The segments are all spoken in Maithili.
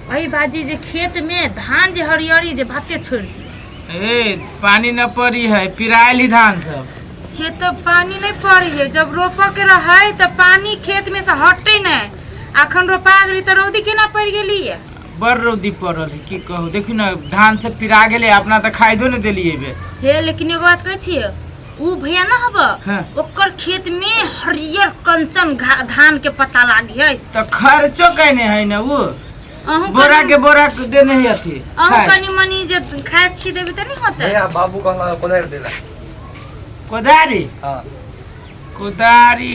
एहि बाजी जे खेत में धान जे हरियरी जे बाते छोड़ दियो। ए पानी न पड़ी है, पिरायल ही धान सब। से तो पानी नहीं पड़ी है, जब रोपऽ के रहे तो पानी खेत में से हटे नहीं। अखन रोपा गेली तो रौदी केना पड़ गेली है? बड़ रौदी पड़ल है, की कहू। देखू ने धान सब पिरा गेलै, अपना तऽ खाइदो ने देलियै बे। हे लेकिन एगो बात कहै छियै, उ भैया न हब, हाँ। ओकर खेत में हरियर कंचन धान के पत्ता लागी है। तऽ खर्चो कयने है ने उ। अहूँ बोरा के बोरा के देने है अथी। अहूँ खाए। कनी मनी जे खाए छी देबी तऽ नहीं होतै। भैया बाबू कहला कोदारि देला। कोदारी? हाँ। कोदारी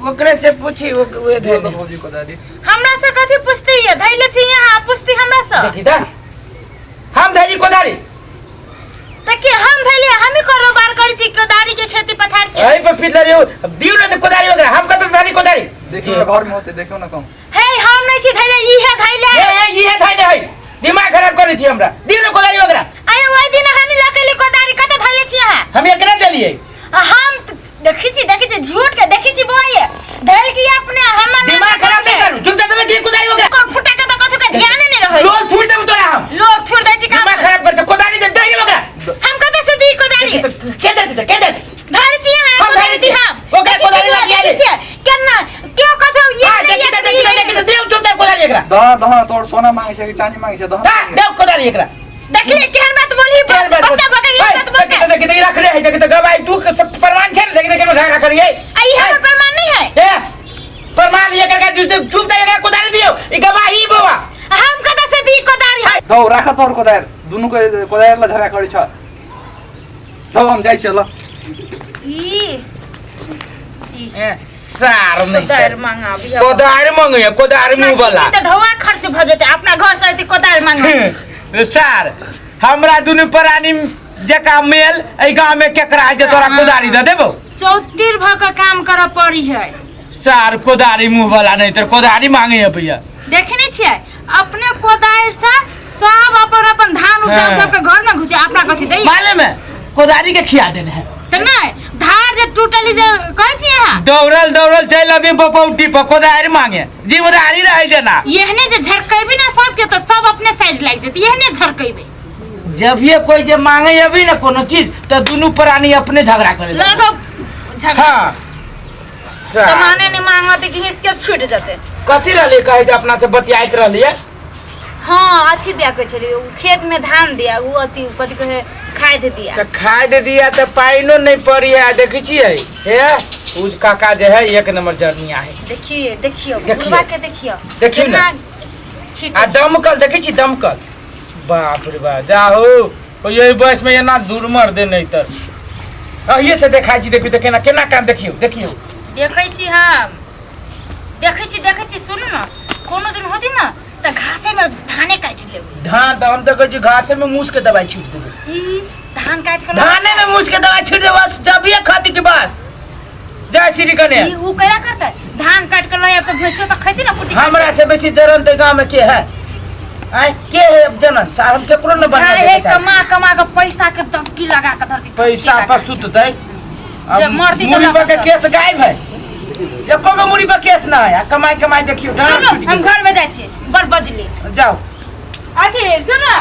ओकरे से पूछी, उहे दियौ धैले। ने भौजी कोदारी। हमरा से कथी पूछती है? धैले छी यहाँ पूछती हमरा से। देखी तऽ हम धैली कोदारी। तऽ की हम धैले हम ही कारोबार करै छी कोदारी के खेती पथार के। एहि पर पीट लियौ, दियौ ने तऽ कोदारी ओकरा, हम कतऽ से धैली कोदारी? देखियौ ने घर में होतै, देखियौ ने कम। हे हम नहीं छी धैले, ई है धैले। ए, ए, ई है धैले है, दिमाग खराब करै छी हमरा। दियौ ने कोदारी ओकरा। आये ओहि दिन हम लऽ के एली कोदारी, कतऽ धैले छी अहाँ? हम एकरा देलियै। आ हम देखै छी, देखै छी झूठ के देखै छी बौआ, धैल की अपने हमर नाम दिमाग खराब नहीं करू, चुप देबै दिन कोदारी ओकरा। कोन फुटा के तऽ कथु के ध्यान नहीं रहै। लोल थूर देब तोरा हम। लोल थूर दै छी का? दिमाग खराब कर, कोदारी दे दे ओकरा। हम कतऽ से दी कोदारी? के दे दे, के दे? धर छी अहाँ, हम कोदारी धरै दी छी। हम। ओकरा देखै छी कोदारी बौआ, लगिया देखै दे। छियै, केना केओ कथु ये हाँ, नहीं देखी ये तऽ, देखी तऽ, देखी तऽ, दियौ चुप चाप कोदारी एकरा। दह दह, तोर सोना मांगे छै कि चांदी मांगे छै, दह। दा, दियौ कोदारी एकरा। देखलिए केहन बात बोली, केहन बात बच्चा बोली? भऽ के है, ई बात बोलतै। देखी तऽ, देखी तऽ, ई रखले है, देखी तऽ, गवाही तू के सब प्रमाण छै ने, देखी तऽ केना झगड़ा करियै। आ ई हमर प्रमाण नहीं है। ए, प्रमाण ये करके चुप चाप एकरा कोदारी दियौ, ई गवाही बौआ। हम कतऽ से दी कोदारी? दौ राख तोर कोदारि, दुनू के कोदारि ला झगड़ा करै छ। दौ हम जाइ छियै ल। ई ए, सार नहीं कोदारि मंगाबी। कोदारि मंगैया, कोदारि मुँह वाला। तऽ ढौआ खर्च भऽ जेतै, अपना घर से एते कोदारि मंगा। सार हमरा दुनू प्राणी जका मेल एहि गाँव में केकरा है जे तोरा कोदारी दे देबो? चौतीर भऽ के काम करऽ पड़ी है। सार कोदारी मुँह वाला नहीं तर कोदारी मांगे है भैया। देखने छियै अपने कोदारि से सब अपन अपन धान उपजा हाँ। उपजा के घर में घुसे, अपना कथी दै? मालूम है कोदारी के खिया देने है। तऽ नहि धार जे टूटल जे कहै छी अहाँ। दौड़ल दौड़ल चलि अभी बपौटी पर कोदारी मांगे, जिम्मेदारी रहे जेना। एहने जे झरकेबी ने सबके तऽ सब अपने साइड लागि जेतै, एहने झरकेबै। जब ये कोई जे मांगे अभी ना कोनो चीज तऽ दुनू प्राणी अपने झगड़ा करे लगो झगड़ा। हाँ। तऽ माने नहि मांगत कि हिसके छूट जेतै। कथी रहलियै कहै जे अपना से बतियाइत रहलियै? हाँ अथी दिया कहै छलियै, उ खेत में धान दिया, उ अथी कथी कहै खाद दिया। तऽ खाद दिया तऽ पानिओ नहि पड़ी है, देखै छियै? हे उ काका जे है एक नंबर जरनिया है। देखिए देखियो, देखियो। बुढ़वा के देखियो। देखियो ने। केना छीट। आ दमकल देखै छी दमकल, बाप रे बाप, जाहो यही बयस में एना दूर मर दे नहीं तर अहिए से देखाइ छी। देखियौ तऽ केना केना काम, देखियौ देखियौ। देखै छी हम, देखै छी देखै छी। सुनू ने कोनो दिन होती ने तऽ घासे में धाने काटि लेबै। धान तऽ हम तऽ कहै छी घासे में मूस के दवाई छीट देबै। ई धान काटि के धाने में मूस के दवाई छीट देबै, बस जबिए खती के बस। जय श्री गणेश। ई उ केना करतै? धान काटि के लऽ आयब तऽ भैंसो तऽ खैती ने कुटी। हमरा से बेसी जरन तऽ गाँव में के है? आँय के है अब जनन? सार हम केकरो न बना झाड़े देके है, चाही। कमा कमा के पैसा के टंकी लगा के धरती, टंकी पैसा लगा पर के। सुततै। जे अब मरती तऽ मुड़ी पर के लगा केस गायब है, एको गो मुड़ी पर केस ना है। आ कमाई कमाई देखियो डाँड़ सुनो छूटि हम गेल। घर में जाइ छी, बड़ बजली। जाओ। अथी सुनो,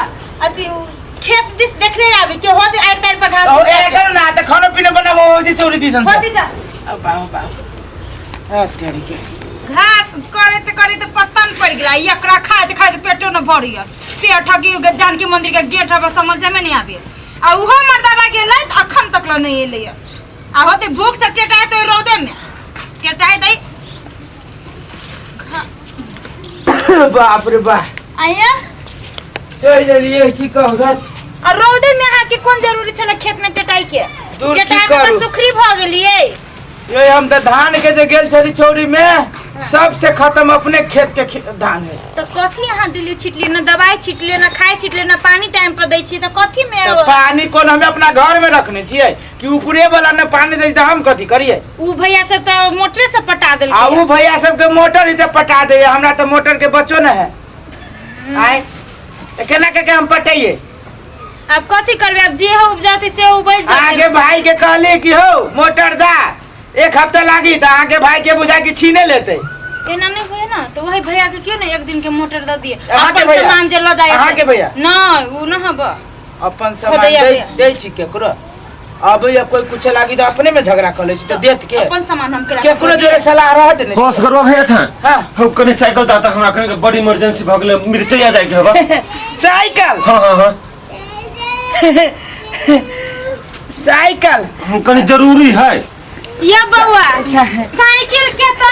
अथी उ खेत दिस देखले आबी के होती आड़ि ताड़ि पर घास। ओ ए करू ना त खानो पीना बनाबो हो जे चोरी दिसन। होती जा। अब बाबू बाबू आ तेरी के घास करैत करैत पतन पड़ि गेला। एकरा खाइत खाइत पेटो न भरिय, पेट हगी जानकी मंदिर के गेट हवे, समझे में नहीं आबे। आ उहो मर्दाबा गेलै तऽ अखन तक ल नहीं एलै। आ होते भूख से टेटाय तो रौदे में टेटाय दै। बाप रे बाप। आया चलि गेलियै की कहू धत। आ रौदे में अहाँ के कोन जरूरी छलै खेत में टेटाई के? दूर की टेटाय में तऽ करू? सुखरी भऽ गेलियै। ये हम तऽ धान के जे गेल छली चौरी में सबसे खत्म अपने खेत के धान है। तऽ कथी अहाँ दिल्ली छिटलियै? न दवाई छिटलियै, न खाय छिटलियै, न पानी टाइम पर दै छियै, तऽ कथी में? तऽ पानी कोन हम अपना घर में रखने छियै कि ऊपरे वाला ने पानी दै छै तऽ हम कथी करियै? उ भैया सब तऽ मोटरे से पटा देलकै। आ उ भैया सबके मोटर ही तऽ पटा दैया, हमरा तऽ मोटर के बच्चो न है। आय तऽ केना के हम पटैयै? आब कथी करबै? आब जे हो उपजतै से उपजि जेतै। अहाँके भाई के कहली कि हो मोटर दा, एक हफ्ता लागी, तऽ अहाँके भाई के बुझा कि छीने लेतै। एना नहि होय ने। तो वही भैया के क्यों ना एक दिन के मोटर दे दिए अहाँके अपन भैया? सामान जे ल जाए अहाँके भैया? ना उ न हब अपन सामान खोदैया दै भैया। दै छी केकरो अब या कोई कुछ लागी तो अपने में झगड़ा कर ले छी तो देत के अपन सामान हम के केकरो जोरे सलाह रहत नहीं बस करवा भैया था हां हम कने साइकिल दाता हमरा कने बड़ी इमरजेंसी भ गेलै मिर्चैया जाय के हबा साइकिल हां हां हां साइकिल हम कने जरूरी है ये बउआ साइकिल के तो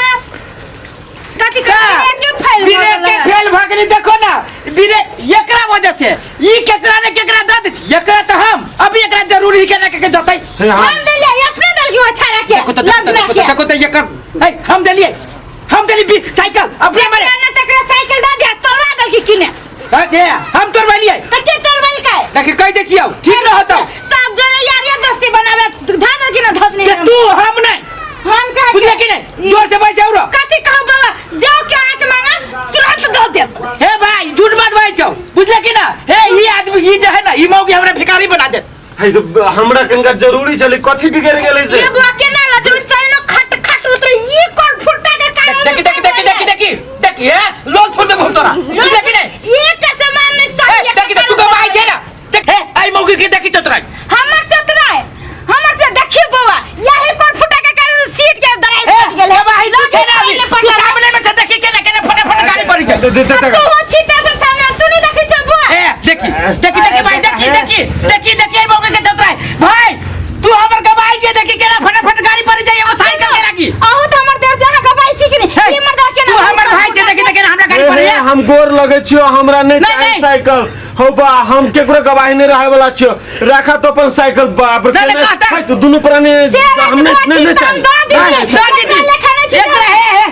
कथी के फैल ब्रेक के फेल भ गेली देखो ना ब्रेक एकरा वजह से ई केकरा ने केकरा दे दै छी एकरा तो हम अभी एकरा जरूरी के ना के जतै हे हां हम देलिए अपने दल की छाड़ा के देखो तो देखो लग तो देखो तो एकर हे हम देलिए हम देली साइकिल अपने मारे ना तकरा साइकिल दे दिया तोरा दल की किने दे हम तोड़बलिए तो के तोड़बल का देख कह दे छियौ ठीक न होतौ सब जने यार ये दोस्ती बनावे धा दल की ना धत के नहीं तू हम नहीं हम कहे बुझले कि नहीं जोर से बैठ जाऊ रो कथी कहू बाबा जाओ के हाथ मांगा तुरंत दो दे हे भाई झूठ मत बैठ जाओ बुझले कि ना हे ई आदमी ई जे है ना ई मौगी हमरा भिखारी बना दे हे तो हमरा कनका जरूरी छलै कथी बिगड़ गेलै से ये बुआ के ना लजब चैनो खट खट उतरे ये कौन फुटा के कारण देखी देखी देखी देखी देखी देखी हे लोल फुल दे भूल तोरा बुझले कि नहीं ये के सामान नहीं हे सब देखी तू गवाई छे ना देख हे आई मौगी के देखी चतराई हमर चतराय हमर से देखी बउआ यही कौन फुटा के कारण सीट के दराई हे फट गेल हे भाई तू छे ना अभी तू सामने में से देखी के ना के ना फटाफट गाड़ी पड़ी छै दे दे दे तू हो छीटा से सामने तू नहीं देखी छ बुआ ए देखी देखी देखी भाई देखी देखी देखी देखी आई मौगी के चतराई भाई तू हमर गवाई छे देखी के ना फटाफट गाड़ी पड़ी जाई एगो साइकिल के लागी अहू तो हमर देर जहाँ गवाई छी कि हे, नहीं ई मर्दा के तू हमर भाई छे देखी देखी हमरा गाड़ी पड़ी हे, हम गोर लगे छियो हमरा नहीं नहीं, चाही नहीं। साइकिल हो बा हम केकरो गवाही नहीं रहे वाला छियो राखा तो अपन साइकिल बाप रे नहीं, नहीं, कहता। हे, तो दुनू प्राणी हम नहीं नहीं नहीं चाही नहीं, दीदी एकरा हे हे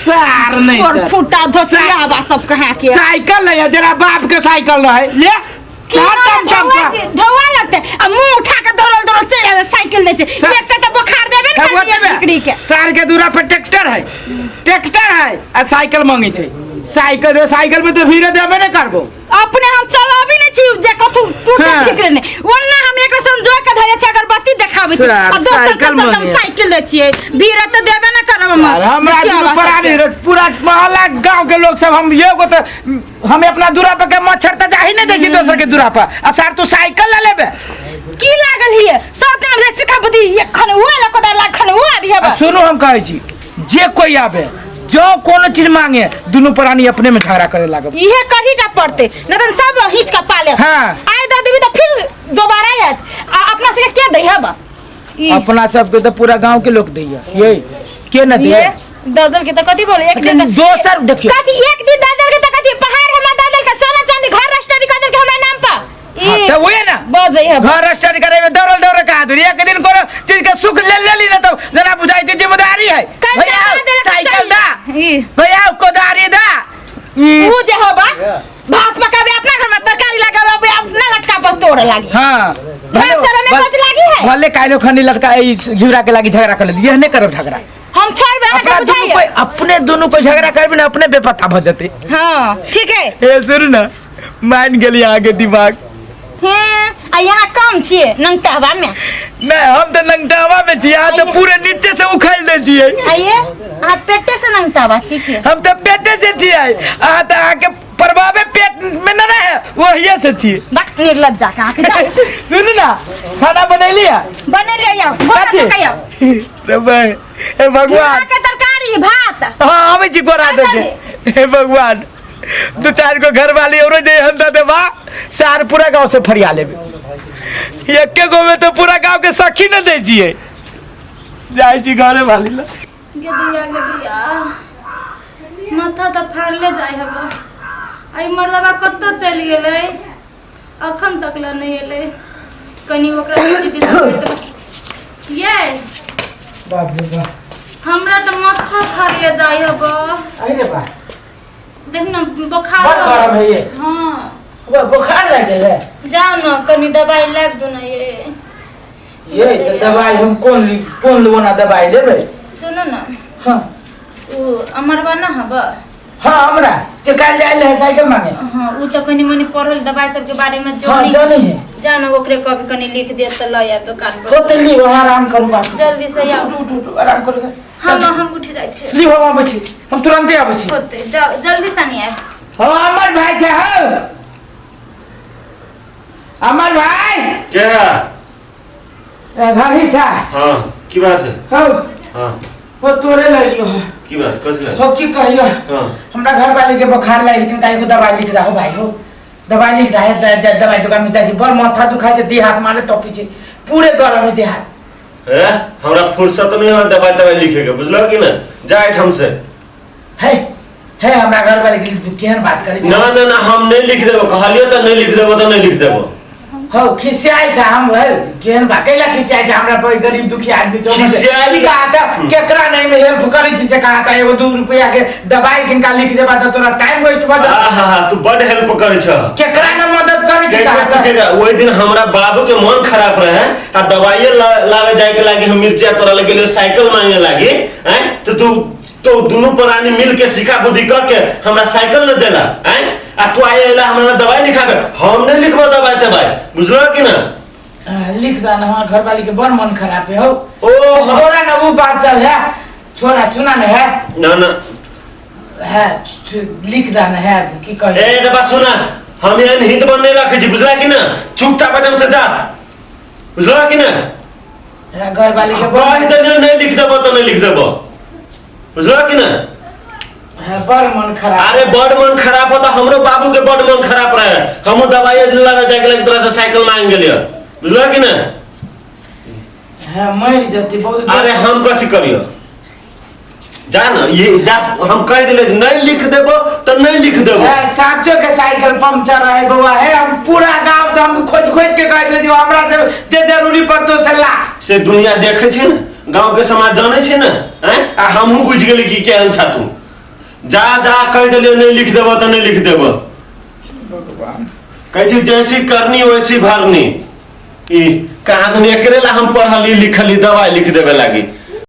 सार नहीं और तर। फुटा धोसिया बा सब कहाँ के साइकिल ले जरा बाप के साइकिल रहे ले चार टम टम का ढोआ लगते आ मुंह उठा के दौड़ल दौड़ल चलि आवे साइकिल ले छै एकटा तऽ बोखार देबे ने सब करिए बिक्री के सार के दूरा पर ट्रैक्टर है ट्रैक्टर है आ साइकिल मांगे छै साइकिल रे साइकिल में तो भीड़ देबे ने करबो अपने हम चलाबी नहीं छी जे कथू टूटे हाँ। फिक्र नहीं ओन्ना हम एकरा संग जोड़ के धरे छी अगरबत्ती देखाबै छी सर, आ दोसर के साइकिल संग हम मांगे। साइकिल दै छियै भीड़ तऽ देबे ने करब हम और हमरा देखियौ दुनू आवाज प्राणी सबके। रे, पूरा मोहल्ला गांव के लोग सब हम एगो तो हम अपना दूरा पर के मच्छर तो जाही नहीं दै छी दोसर के दूरा पर आ सार तू साइकिल ले लेबे की लागल हिये सब दिन हमरा सिखा बुद्धि एखन ओ आला कोदार लाखन ओ आबि आ हेबा सुनू हम कहै छी जे कोई आबे जो कोनो चीज मांगे दुनू प्राणी अपने में झगड़ा करे लागब इहे करही टा पड़ते न तऽ सब हिच के पाले हाँ। आइ दऽ देबी तऽ फिर दोबारा आयत आ अपना सबके के दै हेबा ई अपना सबके तो पूरा गांव के लोग दैया ये के न ये दिया ददल के तऽ कथी बोले एक दिन लेकिन दोसर देखियो कथी एक दिन ददल के तऽ कथी पहाड़ हमरा ददल के सोना चांदी घर रजिस्ट्री कर देल के हमरा नाम पर हाँ, ई तो वही ना बजै हेबा घर रजिस्टर करे में दौड़ल दौड़ल का दूरी एक दिन कोनो चीज के सुख ले लेली ना तो जना बुझाई के जिम्मेदारी है कर्जा भैया दे देलक साइकिल दा ई भैया कोदारी दा ई, ऊ जे हेबा भात पकाबे अपना घर में तरकारी लगाबे अपना लटका पर तोड़े लागी हाँ भात सर में बद लागी है भले काइलो खनी लटका ई घिउरा के लागी झगड़ा कर लेली यह नहीं करब झगड़ा हम छोड़बे अपना अहाँके दुनू बुझाइए कोई अपने दुनू कोई झगड़ा करबे ना अपने बेपता भ जते हाँ ठीक है ए सुन ना मान गेली अहाँके दिमाग हे आ यहाँ कम छियै नंगटहवा में नहीं हम तो नंगटावा में छी अहाँ तो पूरे नीचे से उखाड़ दे छियै आइए अहाँ पेटे से नंगटहवा छी की हम तो पेटे से छियै अहाँ तो अहाँके प्रभावे पेट में न रहे वही से छियै बक निर्लज्जा का अहाँके जाउ। सुनू ना खाना बनैली है बनेलियै यौ भोरा कथी? पकाइयौ रे भाई हे भगवान घिउरा के तरकारी भात हाँ आबै छी गोरा दे के हे भगवान दू चार गो घर वाली औरो जे हम दे देबा सार पूरा गांव से फरिया लेबे एके गो में तो पूरा गांव के सखी न दै छियै जाइ छी घरे वाली ला गेदिया गेदिया माथा तऽ फाड़ले जाइ हब आई मर्दबा कतऽ चलि गेलै अखन तक ले नहि एलै कनि ओकरा ये बाप रे बाप हमरा तऽ माथा फाड़ले जाइ हब अरे बा देख न बोखार बड़ गरम है ये। हाँ बुखार लागि गेल है जाउ न कनि दवाइ लाबि दू न ये ये तो दवाई हम कौन कौन लोना दवाई लेबै सुनू न हाँ ओ अमरवा न हब हाँ हमरा ते काल जाय ले साइकिल मांगे। हाँ उ तो कनी मनी पढ़ल दवाई सब के बारे में हाँ जानी। जानी है। जानो ओकरे कभी कनी लिख दे तो लय आब दुकान पर। होते ली वहाँ आराम करू बाप। जल्दी से आओ। उठ उठ उठ आराम करू। हम उठ जाइ छी। ली हम आबै छी, हम तुरंते आबै छी। होते जाओ जल्दी से नहीं आब। हो अमर भाई छै हो अमर भाई। क्या घर ही छा। हाँ की बात है? हो हाँ हो तोरे ले लियो। की बात कथी हो की कहियो? हाँ हमरा घर वाले के बुखार लागि गेल, एगो दवाई लिख दा हो भाई हो दवाई लिख दा है। दवाई दुकान में जाइ छी बड़ माथा दुखाइ छै, देह हाथ मारे तपी छै, पूरे गरम है देह हाथ। ए हमरा फुर्सत नहीं है दवाई दवाई लिखे के, बुझलो कि ना? जा एठाम से। हे हे हमरा घर वाले के तू केहन बात करै छै? ना ना ना हम नहीं लिख देबो, कहलियो त नहीं लिख देबो त नहीं लिख देबो। हो खिसियाइ छै हम है केहन बा कैला खिसियाइ छै हमरा पर गरीब दुखी आदमी छौ। खिसियाइ ई कहा केकरा नहीं में हेल्प करै छी से कहा एगो 2 रुपया के दवाई किनका लिख देबा त तोरा टाइम वेस्ट भ जात। आहा तू बड हेल्प करै छ, केकरा न मदद करै छी कहा। ओहि दिन हमरा बाबू के मन खराब रहे आ दवाई लावे जाय के लागी हम मिर्चा तोरा लगे गेलियो साइकिल मांगे लागी हैं तो तू तो दोनों प्राणी मिल के सिखा बुद्धि कर के हमरा साइकिल न देला हैं आ तू आए एला हमरा दवाई लिखाबे, हम नहीं लिखबो दवाई तवाई, बुझलो कि ना? लिख दा ना, हमार घर वाली के बड़ मन खराब है हो। ओ छोड़ा ना वो बात सब है, छोड़ा सुना ना है ना ना है लिख दा ना है की कहे। ए दबा सुना, हम एहन हित बन नहीं रखे छी, बुझला कि ना? चुपचाप एकदम से जा, बुझला कि ना? घर वाली के कह देलियो नहीं लिख देबो तो नहीं लिख देबो, बुझला कि ना? बड़ मन खराब। अरे बड़ मन खराब हो तो हमरो बाबू के बड़ मन खराब रहे, हमहू दवाई लावे जाके लगे तोरा से साइकिल मांग गेलियो, बुझला कि ना? हां मर जती बहुत। अरे हम कथी करियो जा ना ये जा, हम कह दिले नहीं लिख देबो तो नहीं लिख देबो। साचो के साइकिल पंचर रहे बउआ है, हम पूरा गांव तो हम खोज खोज के कह दिले हमरा से जे जरूरी पड़तो से ला। से दुनिया देखे छै ना, गांव के समाज जाने छै ना हैं आ हमहू बुझ गेली कि केहन छा तू। जा जा कह दिलियो नहीं लिख देबो तो नहीं लिख देबो। भगवान कहै छै जैसी करनी वैसी भरनी। ई कहाँ दुनिया एकरे ला हम पढ़ली लिखली दवाई लिख देबे लागी।